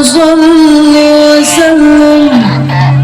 صل وسلم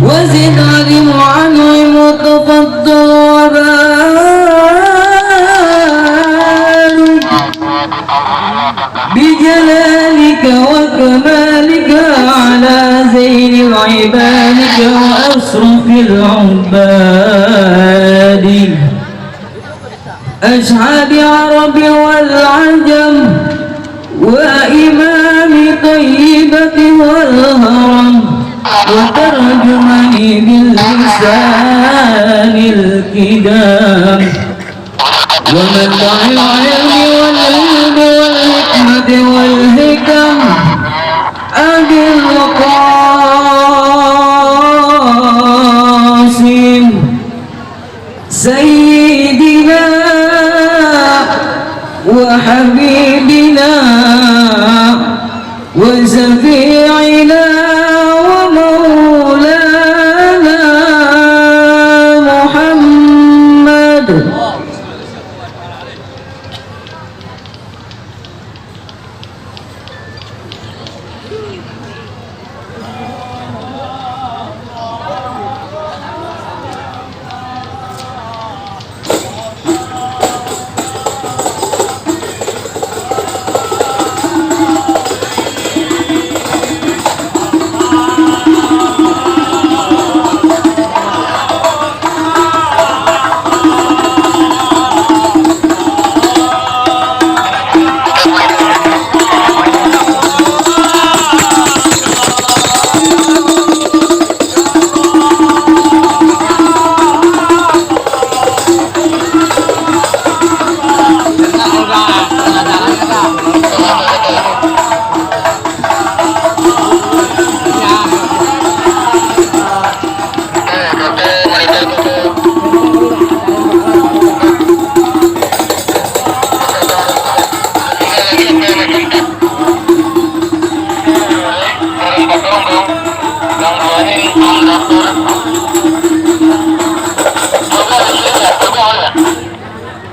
وزد علم وعنهم وتفضل وبارك بجلالك وكمالك على زين عبادك وأشرف العباد أشهد العرب والعجم وإمام طيبة والهرم وترجمني باللسان الكدام ومنبع العلم والعلم والحكمة والحكم أبي القاسم سيدنا وحبيبنا وشفيعنا ومولانا محمد.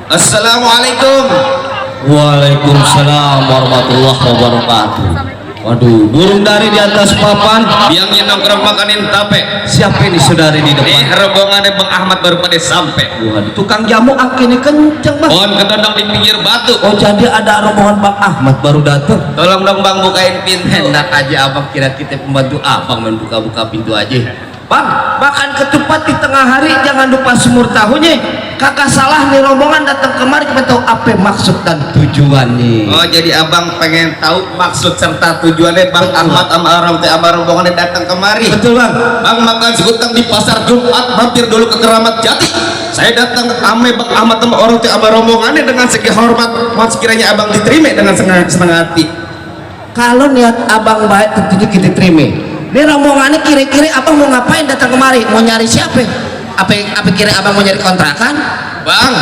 Assalamualaikum. Waalaikumsalam warahmatullahi wabarakatuh. Waduh, burung dari di atas papan, Biangnya nongkrong makanin tape. siapa ini saudari di depan? Rombongannya Bang Ahmad baru pada sampai. Waduh, tukang jamu akhirnya kenceng bang. Pohon kedondong di pinggir batu. Oh jadi ada rombongan Bang Ahmad baru datang. Tolong dong Bang bukain pintu. Enak aja abang, kira kita pembantu abang membuka-buka pintu aja. Bang, makan ketupat di tengah hari jangan lupa semur tahunya. Kakak salah nih, rombongan datang kemari kita tahu apa maksud dan tujuannya. Oh jadi abang pengen tahu maksud serta tujuannya Bang Ahmad sama orang teh sama rombongannya datang kemari. Betul bang. Bang makan sekutang di pasar Jumat, mampir dulu ke Keramat Jati. Saya datang ame Bang Ahmad sama orang teh sama rombongannya dengan segi hormat. Mohon sekiranya abang diterima dengan setengah hati. Kalau niat abang baik tentunya kita terima. Ini rombongannya kira-kira abang mau ngapain datang kemari? Mau nyari siapa? Apa kira abang mau nyari kontrakan? Bang,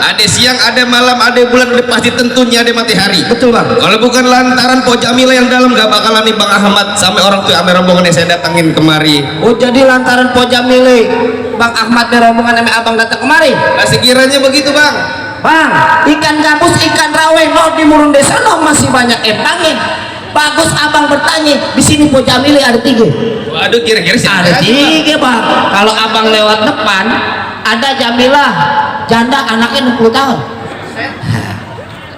ada siang, ada malam, ada bulan, udah pasti tentunya ada matahari. Betul bang. Kalau bukan lantaran Po Jamila yang dalam, gak bakalan nih Bang Ahmad sampai orang tuh ame rombongan yang saya datangin kemari. Oh jadi lantaran Po Jamile Bang Ahmad dan rombongan ame abang datang kemari. Nah sekiranya begitu Bang. Bang, ikan gabus, ikan rawe, no di Murun Desa no masih banyak empangnya. Bagus abang bertanya, di sini Po Jamile ada 3. Waduh kira-kira siapa? Ada 3 bang. Kalau abang lewat depan, ada Jamilah, janda anaknya 60 tahun.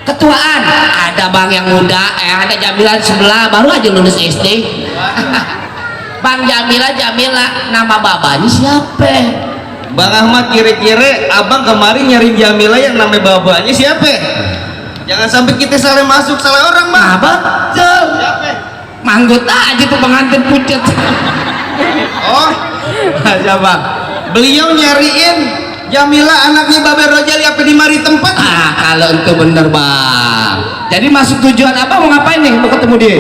Ketuaan, ada bang yang muda, ada Jamilah sebelah baru aja lulus SD. Bang Jamila, nama babanya siapa? Bang Ahmad kira-kira abang kemarin nyari Jamila yang namanya babanya siapa? Jangan sampai kita salah masuk, salah orang Bang. Nah betul. Siapa? Manggut aja tuh pengantin pucet. Oh, Siapa? beliau nyariin Jamila anaknya Babe Rojali apa di mari tempat? Ah kalau itu bener bang. Jadi masuk tujuan apa mau ngapain nih mau ketemu dia?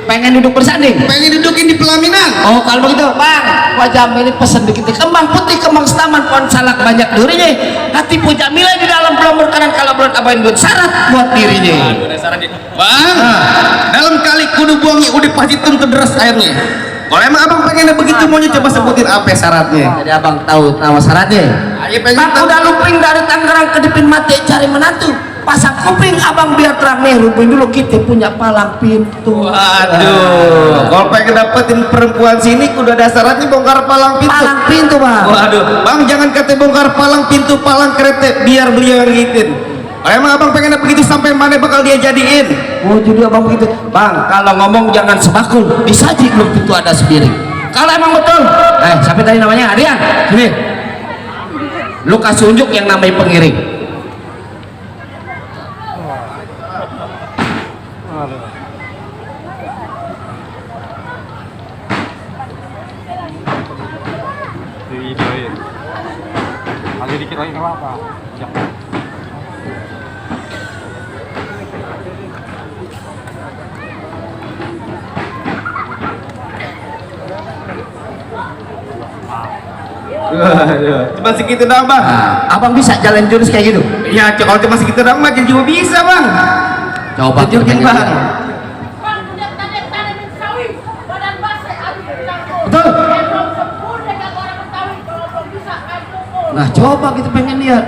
Pengen duduk bersanding? Pengen dudukin di pelaminan. Oh kalau begitu bang, wajah ini pesen dikit kembang putih, kembang setaman, pohon salak banyak durinya. Hati Po Jamila di dalam belum berkenan kalau belum abain buat syarat buat dirinya. Bang, dalam kali kudu buangnya udah pasti tentu deras airnya. Kalau emang abang pengennya begitu maunya coba sebutin apa syaratnya? Jadi abang tahu nama syaratnya? Ayo pengen Bang tahu. udah luping dari Tangerang ke Dipin Mati cari menantu. pasang kuping abang biar terang nih. Rupin dulu kita punya palang pintu. Waduh, kalau pengen dapetin perempuan sini kudu ada syaratnya bongkar palang pintu. Palang pintu bang. Waduh, bang jangan kata bongkar palang pintu, palang kereta, biar beliau yang ngitin. Emang abang pengen begitu sampai mana bakal dia jadiin? Oh jadi abang begitu bang. Kalau ngomong jangan sebakul, disaji belum tentu ada sendiri. Kalau emang betul, siapa tadi namanya? Adian, sini. Lu kasih unjuk yang namanya pengiring. Agak dikit lagi nggak apa-apa. Ya. Cuma segitu doang bang. Abang bisa jalan jurus kayak gitu? Ya kalau cuma segitu doang mah juga bisa bang. Coba tunjukin bang. Betul. Nah coba kita pengen lihat.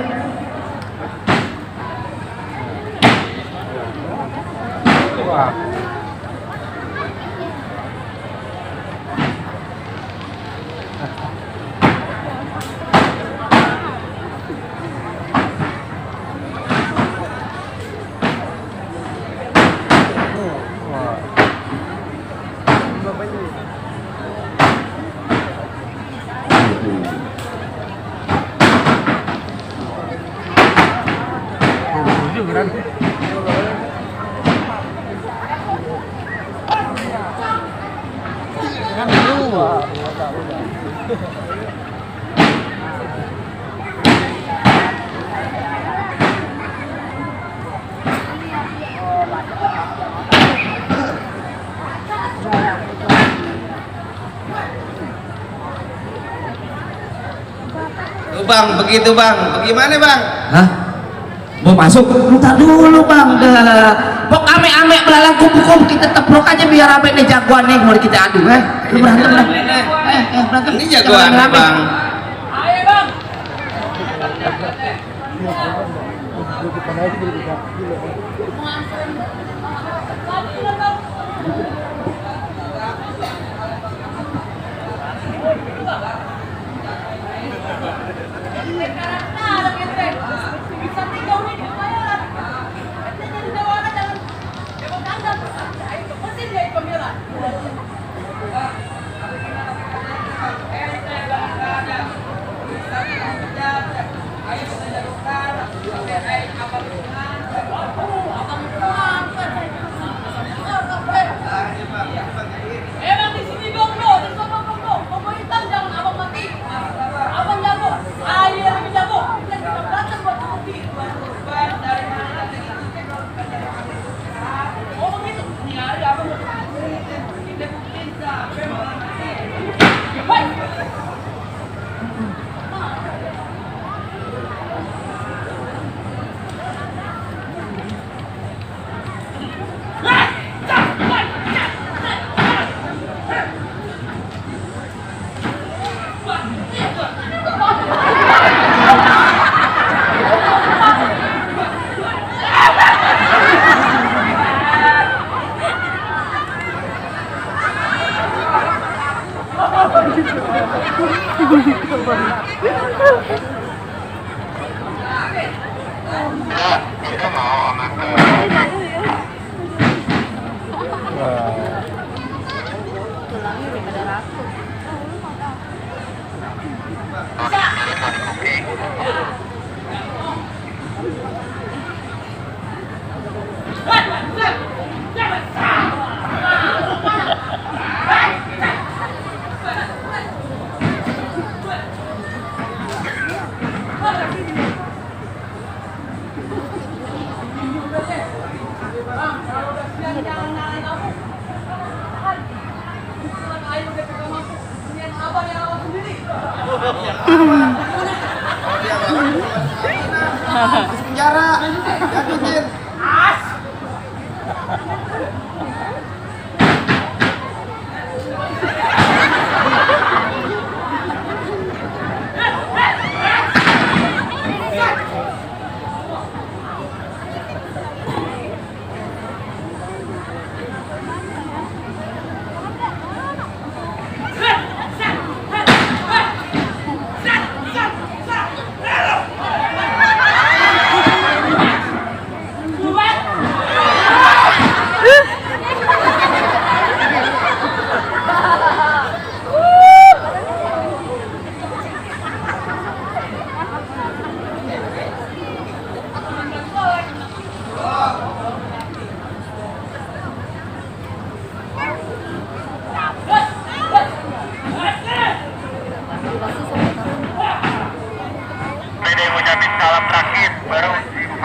Bang, begitu bang, bagaimana bang? Hah? Mau masuk? Bentar dulu bang, pok ame-ame belalang kupu-kupu kita teplok aja biar ame nih jagoan nih mau kita adu lu berantem lah. Berantem. Ini jagoan bang. Ayo bang. Penjara, yakin.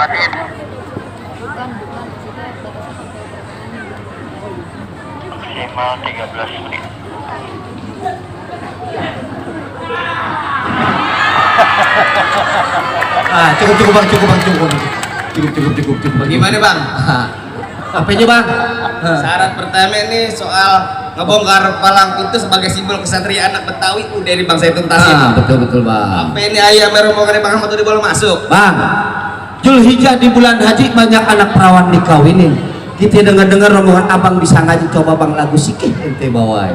Maksimal 13 menit. Cukup bang, cukup. Gimana bang? Apanya bang? Syarat pertama ini soal ngebongkar palang pintu sebagai simbol kesatria anak Betawi dari bangsa itu tuntasin. Betul bang. Apa ini ayam rombongan Bang Ahmad udah boleh masuk? Bang, Julhijjah di bulan haji banyak anak perawan dikawinin. Kita dengar rombongan abang bisa ngaji, coba bang lagu sikih ente bawai.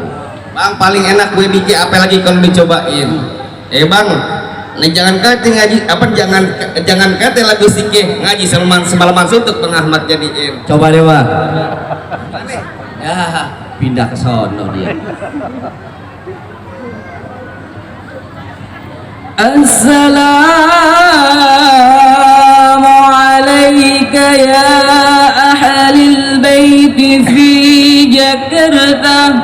Bang paling enak gue bikin apa lagi kalau dicobain. Bang, nih jangan kate ngaji apa jangan kate lagu sikih ngaji semalaman suntuk Bang Ahmad jadiin. Coba deh bang. Ya pindah ke sono dia. Assalamu alayka ya ahlil baiti fi Jakarta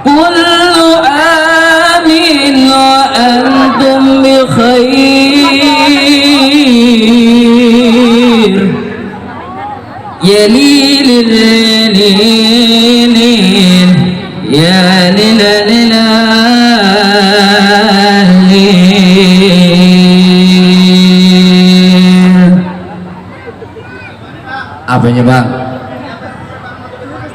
kullu amin wa antum bi khair ya lilil ya lilal Apanya bang?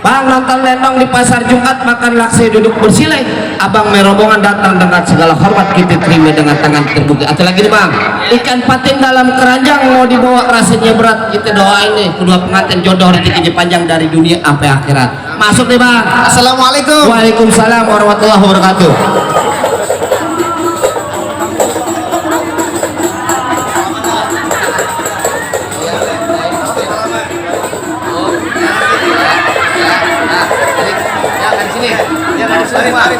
Bang nonton lenong di pasar Jumat makan lakse duduk bersilai. Abang merombongan datang dengan segala hormat kita terima dengan tangan terbuka. Atau lagi nih bang, ikan patin dalam keranjang mau dibawa rasanya berat. Kita doain nih kedua pengantin jodoh rezekinya panjang dari dunia sampai akhirat. Masuk nih bang. Assalamualaikum. Waalaikumsalam warahmatullahi wabarakatuh. Mari.